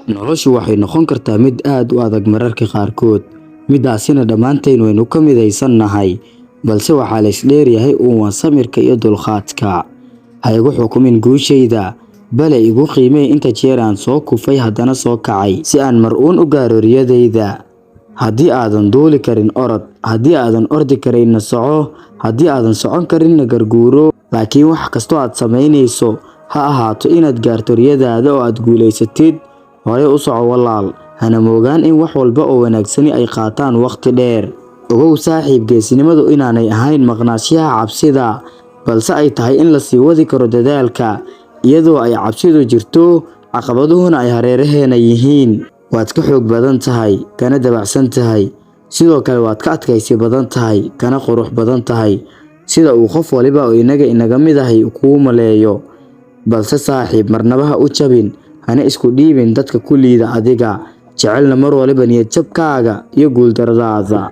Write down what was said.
Noloshu waxay noqon kartaa mid aad u adag mararka qaarkood, midaasina dhammaanteen waynu ka midaysannahay, balse waxaa la isdheeryahay uun waa samirka iyo dulqaadka. Ha igu xukumin guushayda, bale igu qiimee inta jeer aan soo kufay haddana soo kacay si aan mar uun u gaaro riyadayda. Haddii aadan duuli karin, orod. Haddii aadan ordi karaynna, soco. Haddii aadan socon karinna, garguuro. Laakiin wax kastoo aad samaynayso, ha ahaato inaad gaarto riyadaada oo aad guulaysatid, horey u soco walaal. Hana moogaan in wax walba oo wanaagsani ay qaataan waqti dheer. Ogow saaxiib, geesinimadu inaanay ahayn maqnaanshaha cabsida, balse ay tahay in la sii wadi karo dadaalka iyadoo ay cabsidu jirto, caqabaduhuna ay hareeraheena yihiin. Waad ka xoog badan tahay, kana dabacsan tahay, sidoo kale waad ka adkaysi badan tahay, kana qurux badan tahay sida uu qof waliba oo inaga inaga mid ahi kuu maleeyo. Balse saaxiib, marnaba ha u jabin, hana isku dhiibin dadka ku liida adiga, jecelna mar waliba niyad jabkaaga iyo guuldarradaada.